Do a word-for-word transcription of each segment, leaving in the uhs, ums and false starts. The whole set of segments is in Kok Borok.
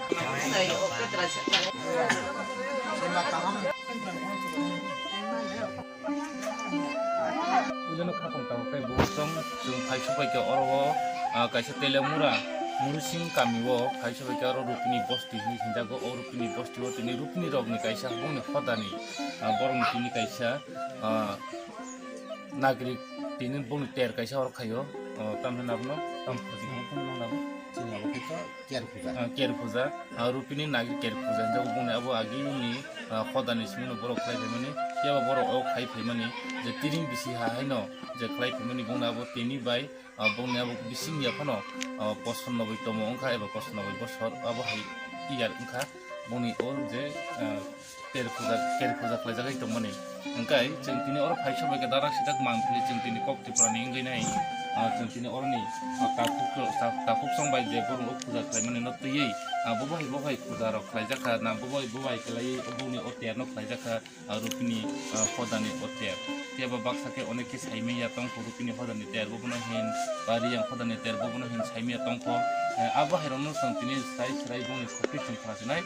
Puilano khapang tang tei bo chwng, chwng phai supai khe oro o, ah, kaisa Telemura Mursing kami o phai supai khe oro Rupini bosti hinwi hinjago. O Rupini bosti o tini Rupini rokni kaisa bongni hodani, ah, borokni tini kaisa, ah, nagrik tini bongni ter kaisa oro khaio. Ah, tamni abono tam khajik nabo chini abo khe to Ker puja. Ah, Ker puja, ah, Rupini nagri Ker puja hinjago bongni abo agini, ah, hodani simi no borok khlai phaimani, phiya ba borok o khai phaimani je tiring bisi ha haino je khlai phaimani bongni abo tini bai, ah, bongni abo bising ya phano, ah, poson noboi tomo wngkha eba poson noboi bosor abo hai iyar wngkha bongni o je, ah, Ker puja, Ker puja khlaijagwi tongmani. Hwnkhe chwng tini oro phai sobai khe darak sidak mang phili chwng tini kok Tripura ni wngwi nai. Ah, chwng tini oroni, ah, takhuk, ta-, takhuk song bai je borok o puja khlaimani no twiwi, ah, bo bai, bo bai puja rok khlaijakha, na bo bai, bo bai kwlaiwi bongni o ter no khlaijakha, ah, Rupini, ah, hodani o ter. Phiya ba baksa khe onek khe saimanya tongkho Rupini hodani ter, bo bono hin, ba Riyang hodani ter, bo bono hin saimanya tongkho. Eh, abo hai rok no chwng tini sai chwrai bongni khopri chwng khna sinai,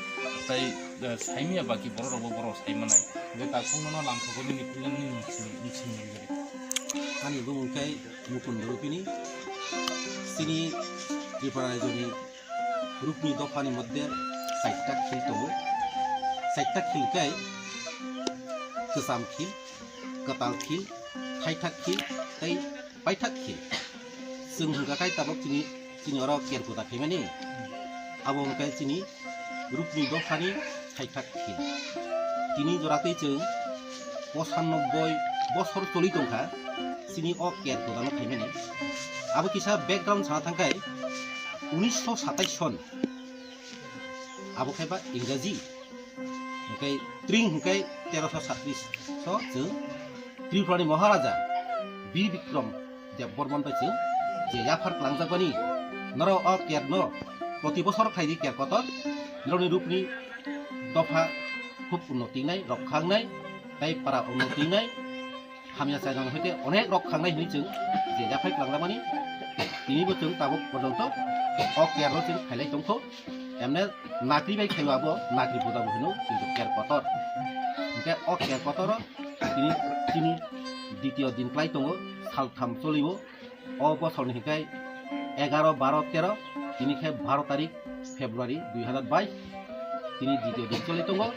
tai eh, saimanya baki borok rokbo borok saimanai. Hwnkhe takhukno no langkhogo nini puilano nini simi, simi gari. Ani bumung khe Mukund Rupini, chini Tripura rajyoni Rupini dophani moddhe chaita khil tongo. Chaita khil khe kwcham khil, kwtal khil, thaithak khil tei paithak khil. Chwng hwnkha khai tabuk chini, chini oro Ker puja khaimani. Abo hwnkhe chini Rupini dophani thaithak khil. Tini jora tei chwng posannobboi bosor choli tongkha chini o Ker puja no khaimani. Abo kisa background sana thangkhai unisho satais son. Abo khai ba Ingraji. Hwnkhe tring hwnkhe teroso satris so chwng Tripurani Maharaja Bir Bikrom Deb Bormon bai chwng je yaphar kwlangjakmani, norok o Ker no proti bosor khlai di Ker kotor, norokni Rupini dopha khub unnoti wngnai, rok kha wngnai, tei para unnoti wngnai, hamya chainani hoite onek rok kha wngnai hinwi chwng je yaphar kwlangjakmani, tinibo chwng tabuk porjonto o Ker no chwng khailai tongkho. Emne nakri bai khaio abo nakri puja bo hino, kintu Ker kotor. Hwnkhe o Ker kotor o tini, tini ditiyo din klai tongo, saltham cholio. O bosor ni hwnkhe egaro, baro, tero, tini khe baro tarik February dui hazar bais, tini ditiyo din choli tongo,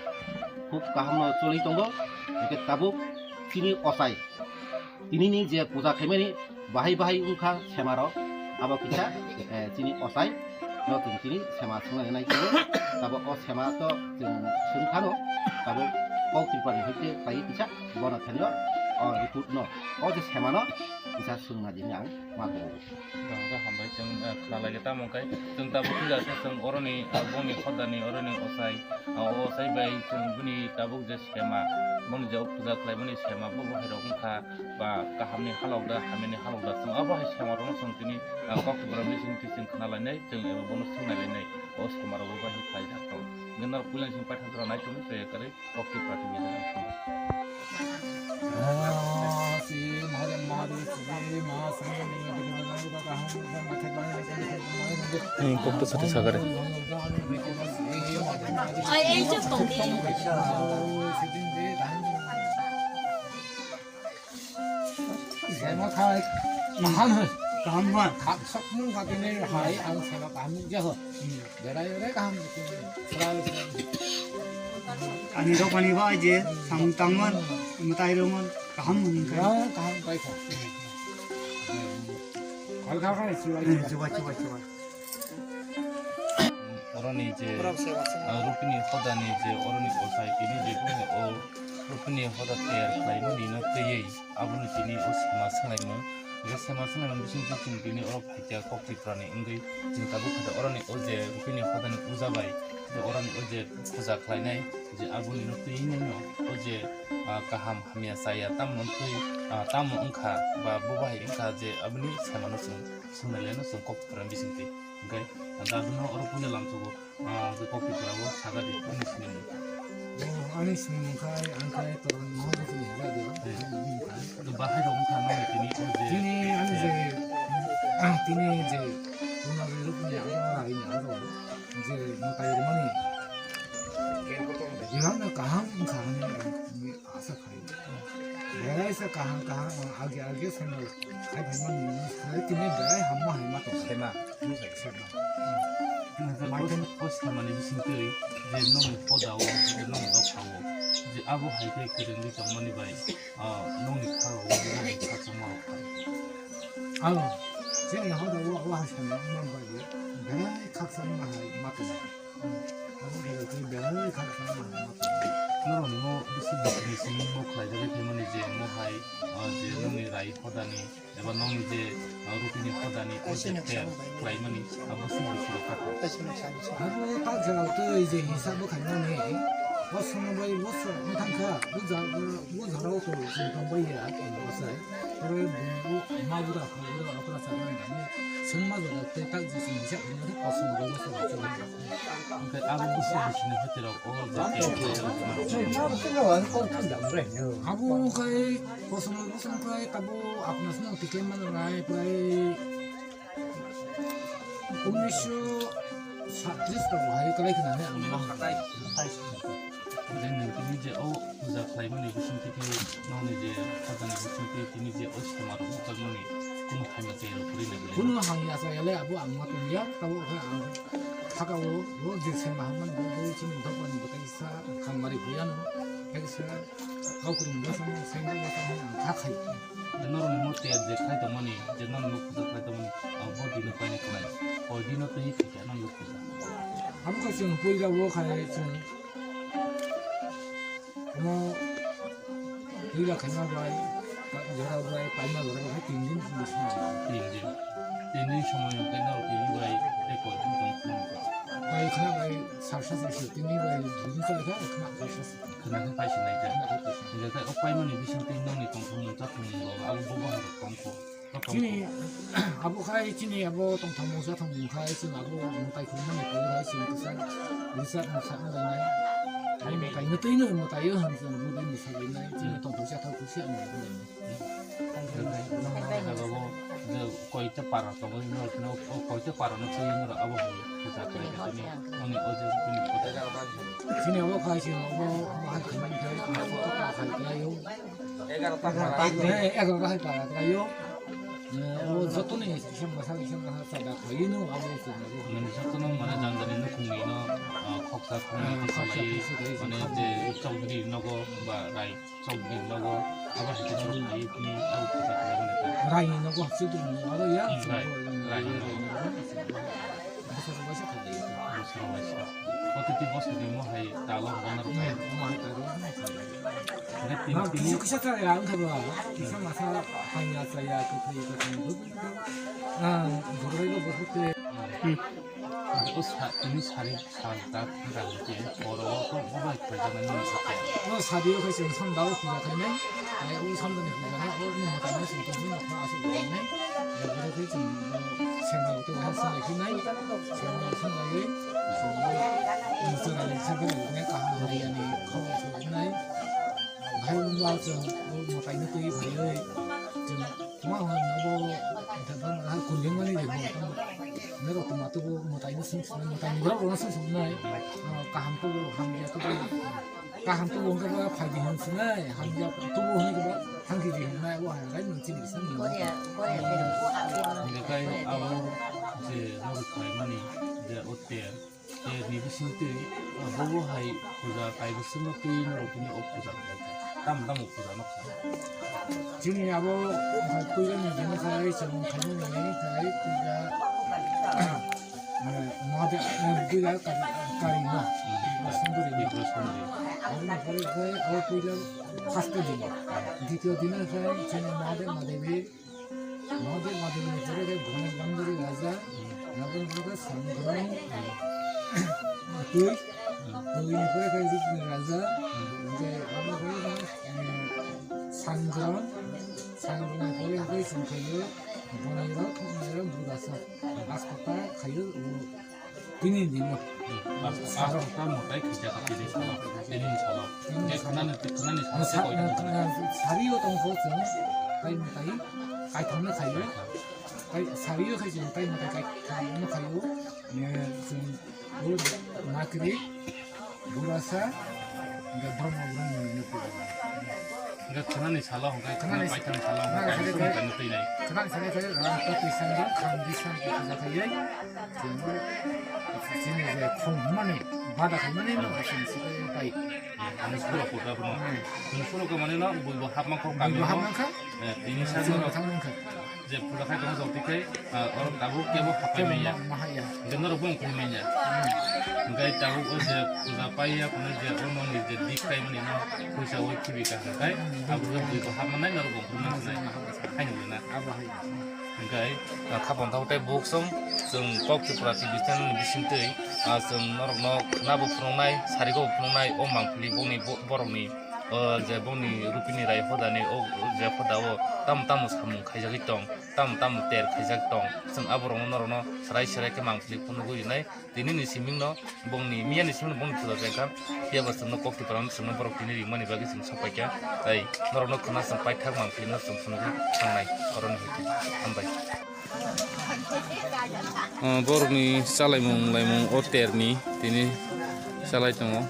khub kaham no choli tongo. Hwnkhe tabuk chini ochai Tinini je puja khaimani bahai bahai wngkha semarok, abo kisa, eh, chini ochai no chwng tini sema swngnani nai tongo. Tabuk o sema to chwng swng phano, tabuk kok Tripura ni hoite khlai kisa bono thani o, o report no, o je sema no kisa swngna di hinwi ang ma tongo. Tamo khe hambai chwng, eh, khna lai khe tamo khe chwng tabuk puja khe chwng oroni, ah, bongni hodani oroni ochai, ah, o ochai bai chwng bini tabuk je sema, boni je o puja khlaimani sema bo bo hai rok wngkha, ba kahamni halok da, hamyani halok da, chwng abo hai sema rokno chwng tini, ah, kok Tripura bising twi chwng khna lainai, chwng ebo bono swngnai lainai, o sema rok bo bai khlaijak tong. Hwnkhe norok puila chwng paithago rok nai tongwi se kwrwi. Kokto sati sagare. Kaham hai. Kaham hai. Kaham hai. Kaham hai. Berai, berai kaham. Ani rok ani ba je samung tangman, matai romon kaham hwn kha. Ya, kaham kai kha. Kal kha kha, chubai, chubai, chubai, chubai. Oroni je, ah, Rupini hodani je, oroni ochai tini je, o Rupini hoda tiyar khlaimani no twiwi. Abono tini o sema swnglaimung. Je sema swnglaimung bising twi chwng tini oro phaikha kok Tripura ni wngwi. Chwng tabuk kha oroni o je Rupini hodani uja bai, je oroni o je puja khlainai, je aboni no twi nai no o je, ah, kaham hamya chaya tamo twi, ah, tamo wngkha ba bo bahai wngkha je aboni sema no chwng swngnailai no chwng kok Tripura ni bising twi. Hwnkhe dadu no oro puila lamsogo. Ah, je kok Tripura o saga di, ani sinimung. Oh, ani sinimung khai, ang khai Toron Mohan Bhushan ni haga di. Eh. Ang khai. To bahai rok wngkha nang tini o je. Tini ani je, ah, tini je, Runa Rupini aro, aro, aro. Mwtai rwmani. Bihano kaham wngkha hwnwi ang asa khlaio. Belai sa kaham kaham ang agi agi sano khai phaimani, tini belai hamma hai ma tong. Sema. Sema. Post khamani bisingtwi je nongni podao, je nongni dophao, je abo hai khe kwrwngwi tongmani bai, ah, nongni khao, nongni khachangma rok. Alo, chini hoda o, o hai sano wngmani bai, belai khaksa wngma hai ma tong. Abo belai khe belai khaksa wngma hai ma tong. Norokni mo bisi bisi ni simi mo khlaijagwi phaimani je mo hai, ah, je nongni rai hodani, eba nongni je, ah, rutini hodani o je ter khlaimani, abo se bisi rok kha. Abo ta jora tei je hisab bo khaimani, bo sono bai bo so wng thangkha, bo ja-, bo jora o to tong bai ya, bo sai. Oro bo ma bura, ma bura, apra sa bai ya. Sengma jora tei ta je sing hisab khaimani, bo sono bai bo so wng thangkha. Hwnkhe abo bisi bisi ni hwtwirok o je ter khlaimani. Abo khai Kosom kosom khlai tabo apna sino tiklai mana nai prai unisho satris to hai kalai khna ne ang. Jadi nung tini je o puja khlai mani bising tiki nong ni je kata ni bising tiki tini je o sema rok bukal mani kuno hamya kaya rok kuri lagi. Kuno hamya kaya le abo ang ma tong ya tabo khe ang thaka o o je sema hamani bo bo chini dok mani bwtai sa khamari huyano kaisa. Kau kwrwng bwsano, sengkrak bwsano ang kha khai. Norokni mo ter je khlai tongmani, je norokni mo puja khlai tongmani, ang bo dino paina khlai. Hoi dino twi khaikha norokni puja. Abo khe chwng puila o khai chwng omo puila khaima bai, jora bai, paima jora bai, tin din bising. Tin din. Tin din somoy hwnkhe norok tini bai tei koi din tong phunukha. Bai khna bai sarsa sarsa tini bai dudin chai kha khna bai sarsa. Khna khe paisa nai kha. Khna khe paisa. Hingkhe o paimani bising twi nongni tongthokmung chathokmung rok abo bo bahai rok tong kho. Chini abo khai chini abo tongthokmung chathokmung khai chwng abo mwtai khulumani phuibai chwng kisa risa ang sakna lainai. Hai mwtai mwtwi no mwtai o hwn chwng bwdwi mwsa lainai chini tongthok chathok kisa ang lainai. Jaga o je koita para tongo, ino koita para no twi ino abo hai puja khlai kha tini, ani o je tini puja. Chini abo khai chini abo hai khlai kha, abo to khai khlai o. Egarota para. Eh, egarota hai para khlai o. Eh, o joto ni sem basa sem basa chada khlai no abo chini abo. Mane joto no mane jang jani no khungni no, ah, khoksa khungni kisa lai, mane je chokdri nogo ba rai. Chokdri nogo abo hai khe chwng phaiwi phini abo puja khlai mani kha. Raini nogo chwng tongo, abo ya. Hmm, rai, raini nogo. Bwswk bai se khlai. Bwswk bai se. Otiti bwswk ni mo hai talo hwnna rw khai. Hmm, mo hai talo hwnna rw khai. Hwnkhe tini, tini kisa kisa cha ya wngkha ba. Kisa masa hamya cha ya, kwthwi kwthwi. Ah, borok bai bo bwswk khe. Hmm. O sa-, tini sari. Sal tak rang je oro o bai khaijak nai nini sakha. O sadi o khai chwng sanda o puja khainai. Ai o sanda ni puja nai o nung mata nai chwng tongwi nokha aswk khainai. Ai bwrwi khai chwng sema o tei ha sanda khainai. Sema o sanda ye. Chwng o chwng ni sanda ni nai kaham horiya ni khawang chwng nai. Hai o ba chwng o mata ni twi phaiwi chwng ma hwn abo thapa ma ha kuling mani de. Nero tuma tubu mwtai no sung sung, mwtai ni borok no sung sung nai. Ah, kaham tubu, hamya tubu. Kaham tubu wngkha ba phaidi hwn sung nai, hamya tubu hwn kha ba thangki di hwn nai, o hai rai nung chini kisa nung. Korea, Korea film ko hamya. Hingkhe kai abo je norok khlai mani je o ter, ter ni bising twi, ah, bobo hai puja kai bising no twi norok tini o puja khlai kha. Tamo tamo puja no kha. Chini abo, ah, puila ni din khai chwng khaimani khai puila, ah, Mahadev, ah, puila kari, kari na, Tripura Sundari na. Tripura Sundari. Aboni pore khai abo puila first din. Ditiyo din khai chini Mahadev, Mahadevi, Mahadev, Mahadevi ni pore khai Bhone Gandhari Raja, aboni pore khai Sangron, twi, twi ni pore khai Rukmini Raja, hingke abo khai, eh, Sangron, Sangron ni pore khai chwng khaio, Bonai rok, Thoknai rok, Budasa, Aspata khaio, o, tini ni mo. Hmm, Aspata, Aspata mwtai khaijak tini salo, tini salo. Tini salo. Je khwnani, khwnani salo se koi tini. Sari o tong kho chwng, tai mwtai, kaitham no khaio. Tai sari o khai chwng, tai mwtai kaitham no khaio. Eh, chwng Bur-, Makri, Burasa, hingke Brahma Brahma ni puja. Hingke khwnani salo hingke khwna paithani salo hingke kaisa salo sumkha nukui nai. Khwnani salo khe Ram Pati Sangha, Khamdi Sangha puja khaiyai. Chini je khum mani, bada khai mani no, chini sikai pai. Ani suro puja bono. Hmm. Ani suro khe mani no, buibo hapmang kho kami no. Buibo hapmang kha? Eh, tini salo. Salo thang kha. Je puja khai tong jok tikai, ah, oro tabuk kebo hapai manya. Kebo ma-, mahaya. Hingke norok bo wngkhai manya. Hmm. Hingke tabuk o je puja paiya, kono je o nongni je dik kai mani no, puisa o khibi ka hingkai, hmm, abo khe buibo hapmang nai norok bo wngkhai manya. Haino na. Abo hai. Hingke, ah, khapang tabo tei buksong, chwng kok Tripura T V channel ni bisingtwi, ah, chwng norokno khwnabo phunuknai, sarigo phunuknai, o mangpili bongni bo-, borokni, o je bongni rupini rai hodani, o je hodao tamo tamo samung khaijagwi tong, tamo tamo ter khaijak tong, chwng aborokno norokno serai serai khe mangpili phunugwi rinai. Tini ni siming no, bongni miya ni siming no bongni puja jai kha. Phiya ba chwngno kok Tripura no chwngno borok tini ringmani bagwi chwng sok pai kha. Tai norokno khwna chwng paithak mangpili no chwng phunugwi thangnai. Oroni hai hambai. Ah, borokni chalaimung laimung o terni tini chalai tongo.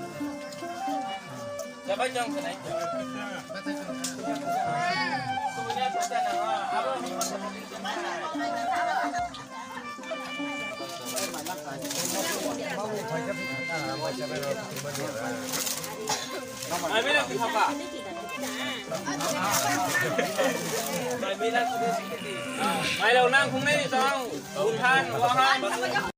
Mairok nang khungnai ni tong, buthan, wahan.